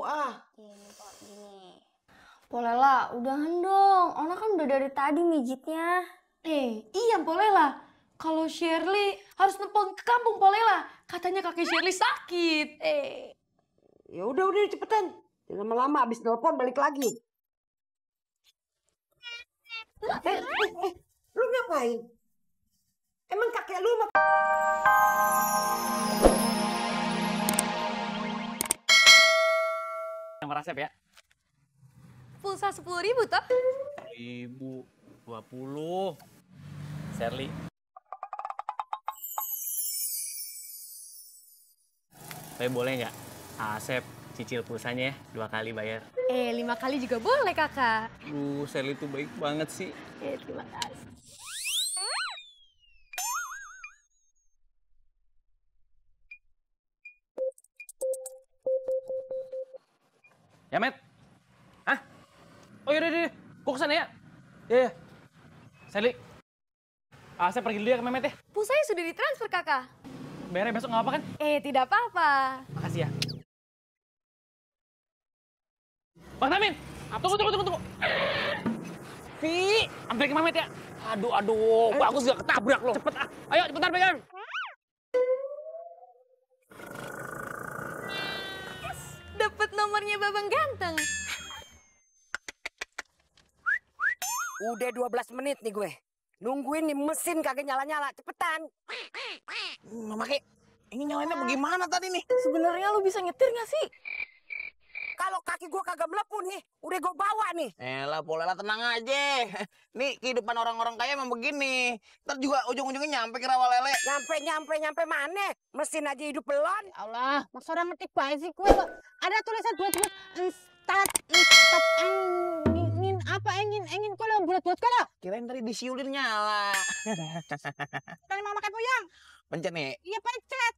Gini Pak, gini. Polela, udahan dong. Ona kan udah dari tadi mijitnya. Iya Polela. Kalau Shirley harus nepon ke kampung Polela. Katanya kakek Shirley sakit. Ya udah cepetan. Jangan lama-lama abis telepon balik lagi. Lu ngapain? Emang kakek lu mau... Yang resep ya? Pulsa 10.000 toh? 1.020. Shirley. Tapi boleh nggak Asep cicil pulsanya ya 2 kali bayar? 5 kali juga boleh kakak. Shirley tuh baik banget sih. Terima kasih. Ya, Met? Hah? Oh yaudah, gua kesana ya. Iya. Shirley, Asep pergi dulu ya ke Memet ya. Pulsanya sudah ditransfer kakak. Bayarnya besok nggak apa kan? Tidak apa-apa. Makasih ya. Bang Samin, tunggu. Vi, ambil ke Memet ya. Aduh, bagus gak ketabrak lo. Cepet ah, ayo cepetan pegang. Dapat nomornya Babang Ganteng. Udah 12 menit nih gue. Nungguin nih mesin kagak nyala-nyala. Cepetan. Mama Ki, ini nyalainnya bagaimana tadi nih? Sebenarnya lu bisa nyetir nggak sih? Kalau kaki gue kagak melepuh nih, udah gue bawa nih. Elah, Polela tenang aja. Nih kehidupan orang-orang kaya emang begini. Ntar juga ujung-ujungnya nyampe ke rawa lele. Nyampe mana? Mesin aja hidup belon. Allah, maksud orang ngetik baik sih gue. Ada tulisan buat start engin kalau buat kalau. Kirain tadi disiulin nyala. Tadi mama kayak puyang. Pencet nih. Iya pencet.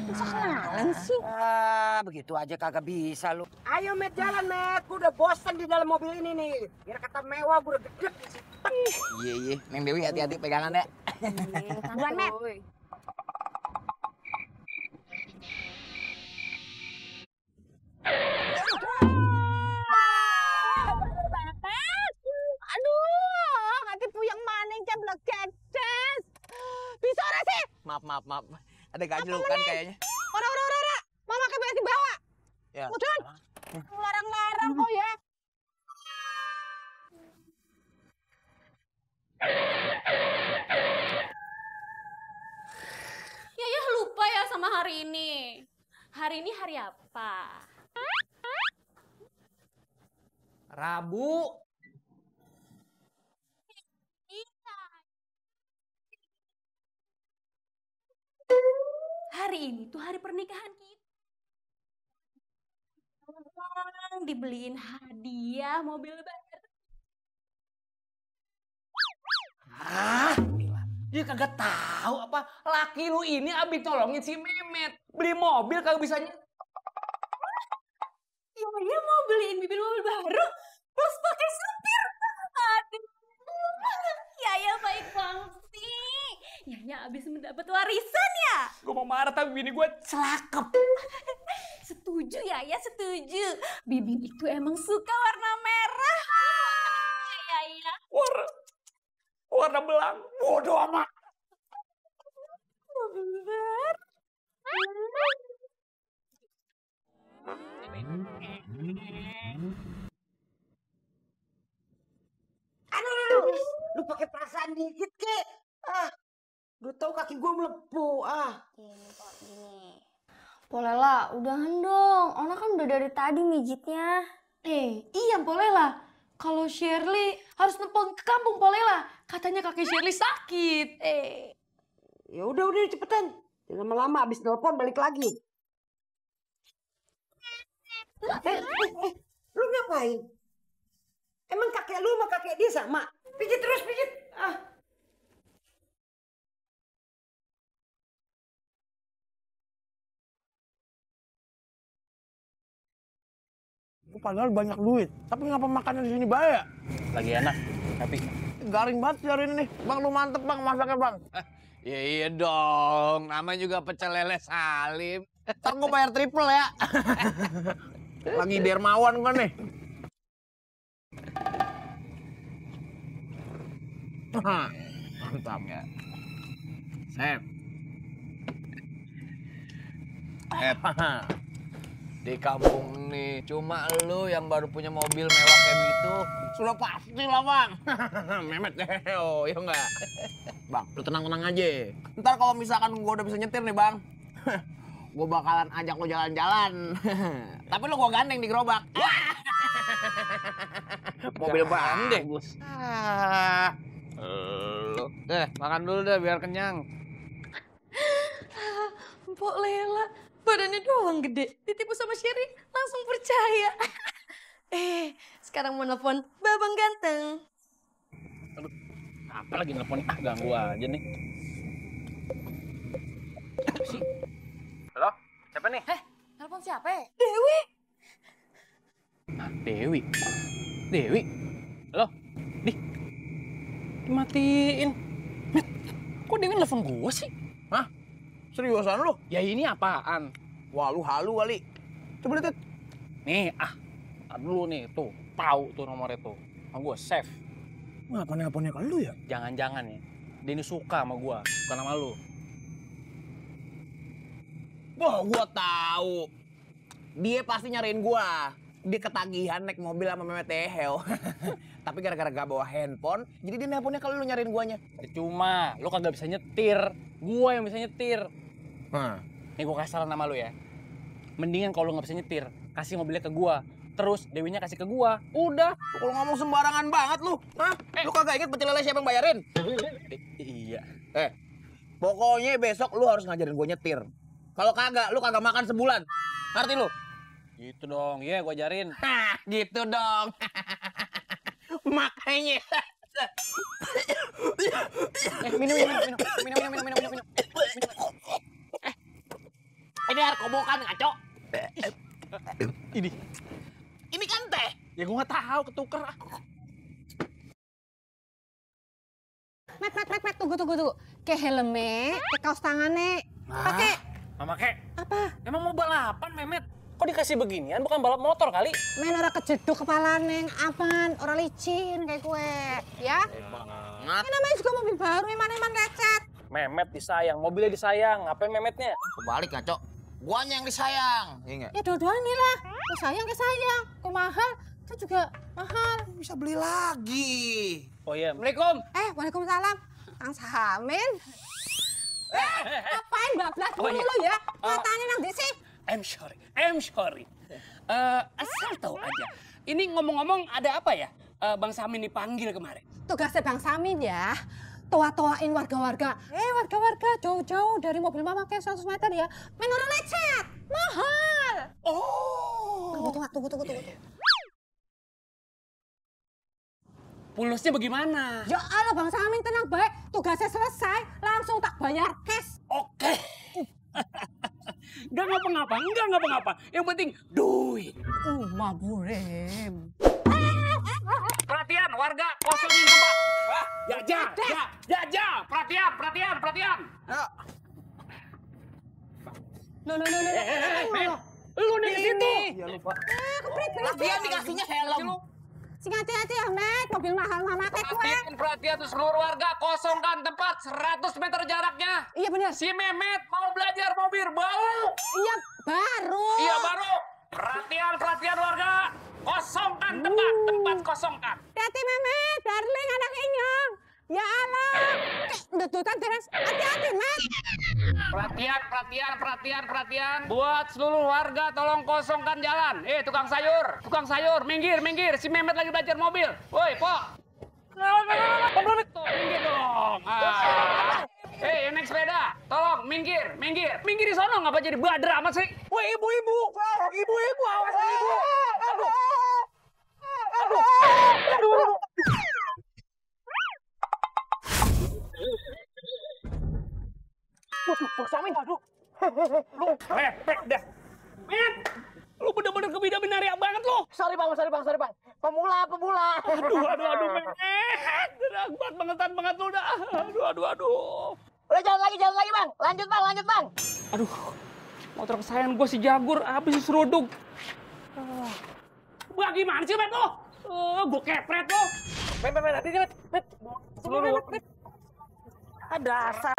Masa kenalan sih? Begitu aja kagak bisa lu. Ayo Met, jalan Met. Gue udah bosan di dalam mobil ini nih. Biar kata mewah gue udah gede di situ. Iya. Neng Dewi hati-hati pegangan ya. Buan Met. Aduh, hati puyang maning ceblok ceces. Bisa ora sih? Maaf. Ada ganjelukan kayaknya. Ora. Mama kayak di bawah. Ya. Mudun. Larang-larang kok ya. Ya lupa ya sama hari ini. Hari ini hari apa? Rabu. Hari ini tuh hari pernikahan kita. Dibeliin hadiah mobil baru. Dia kagak tahu apa laki lu ini abis tolongin si Memet. Beli mobil kagak bisa Ya mau beliin mobil baru plus pakai supir. Aduh. Yaya baik banget sih. Yaya abis mendapat warisan ya. Gue mau marah tapi bini gue celakep. Setuju Yaya, setuju. Bibi itu emang suka warna merah. Yaya. Warna belang. Bodoh amat. Bener. Aduh, lu pakai perasaan dikit ke? Gue tau kaki gue melepuh. Gini Pak, gini. Polela, udahan dong. Ona kan udah dari tadi mijitnya. Iya Polela. Kalau Shirley harus nepon ke kampung Polela. Katanya kakek Shirley sakit. Ya udah cepetan. Jangan lama-lama abis telepon balik lagi. Lu ngapain? Emang kakek lu sama kakek dia sama? Pijit terus. Padahal banyak duit, tapi ngapa makannya di sini bahaya? Lagi enak, tapi Garing banget sih hari ini nih. Bang, lu mantep bang masaknya bang. Iya dong, namanya juga pecel lele Salim. Ntar gue bayar triple ya. Lagi dermawan kan nih. Mantap ya. Sep. Di kampung nih, cuma lu yang baru punya mobil mewah kayak gitu. Sudah pasti lah, Bang. Memet deh, oh, ya enggak? Bang, lu tenang-tenang aja. Ntar kalau misalkan gua udah bisa nyetir nih, Bang. Gua bakalan ajak lu jalan-jalan. Tapi lu gua gandeng di gerobak. Mobil bagus. Lu. Makan dulu deh biar kenyang. Mpok Lela, badannya doang gede. Ditipu sama Sherry, langsung percaya. Sekarang mau nelfon Babang Ganteng. Aduh, apa lagi nelfon? Ganggu aja nih. Si. Halo, siapa nih? Nelfon siapa ya? Dewi. Ah, Dewi. Dewi. Halo, dimatiin. Met, kok Dewi nelfon gua sih? Hah? Seriusan lu? Ya ini apaan? Wah, lu halu kali. Coba lihat. Nih, dulu nih, tuh. Tahu tuh nomornya tuh. Sama gua save. Ngapa nelponnya ke lu ya? Jangan-jangan ya. Dia ini suka sama gua, bukan sama lu. Wah, gua tahu. Dia pasti nyariin gua. Dia ketagihan naik mobil sama Memet Tehel. Tapi gara-gara gak bawa handphone, jadi dia nelponnya ke lu nyariin guanya. Ya cuma, lu kagak bisa nyetir. Gua yang bisa nyetir. Nih gua kasih saran sama lu ya. Mendingan kalau lu gak bisa nyetir, kasih mobilnya ke gua. Terus Dewinya kasih ke gua. Udah. Kalau ngomong sembarangan banget lu. Hah? Lu kagak inget pecel lele siapa yang bayarin? Iya. Pokoknya besok lu harus ngajarin gua nyetir. Kalau kagak, lu kagak makan sebulan. Ngerti lu? Gitu dong, iya gua ajarin. Hah, gitu dong. Makanya. Minum. Ini air kobokan ngaco. Ini Ini kan teh. ya gua nggak tahu ketuker. Met, tunggu. Ke helme, ke kaos tangannya. Pakai Mama kek. apa? Emang mau balapan, Memet? Kok dikasih beginian? Bukan balap motor kali? Men ora kejeduk kepala neng, apaan? Ora licin kayak gue, ya? Ini namanya juga mobil baru, eman lecet. Memet disayang, mobilnya disayang. Ngapain Memetnya? Kebalik ngaco. Guanya yang disayang. Iya enggak? Ya dua-duanya lah. Ke sayang, ke mahal. Itu juga mahal. Bisa beli lagi. Oh iya, Assalamualaikum. Waalaikumsalam. Kang Samin. Ngapain bablas Oh, iya. dulu ya? Matanya nang di sih. I'm sorry. Asal tahu aja. Ini ngomong-ngomong ada apa ya? Bang Samin dipanggil kemarin. Tugasnya Bang Samin ya. Toa-toain warga-warga. Warga-warga jauh-jauh dari mobil mama kayak 100 meter ya. Main orang lecet. Mahal. Oh. Tunggu. Pulusnya bagaimana? Ya Allah Bang Samin tenang baik. Tugasnya selesai. Langsung tak bayar cash. Oke. Enggak ngapa-ngapa. Yang penting duit. Maburem. Perhatian warga, kosongin tempat. Ya. Perhatian. Loh. Lu nih ke situ. Iya lupa. Keprit Lagian dikasihnya helm. Sing hati-hati ya, Met. Mobil mahal mama kayak gue. Perhatian tuh seluruh warga, kosongkan tempat 100 meter jaraknya. Iya benar. Si Memet mau belajar mobil baru. Iya baru. Iya baru. Perhatian warga. Kosongkan tempat kosongkan. Hati Memet, darling anak inyong. Ya Allah. Dedutan teras. Hati-hati, Met. Perhatian. Buat seluruh warga tolong kosongkan jalan. Tukang sayur, minggir. Si Memet lagi belajar mobil. Woi, Po. Tuh, minggir dong. Yang naik sepeda, tolong minggir. Minggir di sono, ngapa jadi badar amat sih? Woi, ibu-ibu, awas ibu. Aduh. Bang Samin, aduh. Lu lepek dah. Met, lu bener-bener kebida-binarya banget lu. Sorry bang. Pemula. Aduh, Met. Bangetan banget lu dah. Aduh. Udah jalan lagi bang. Lanjut bang. Aduh, Motor kesayangan gue si Jagur, habis si Seruduk. Wah, gimana sih, Met, lo? Gue kepret, lo. Met, hati-hati, Met. Ada asal.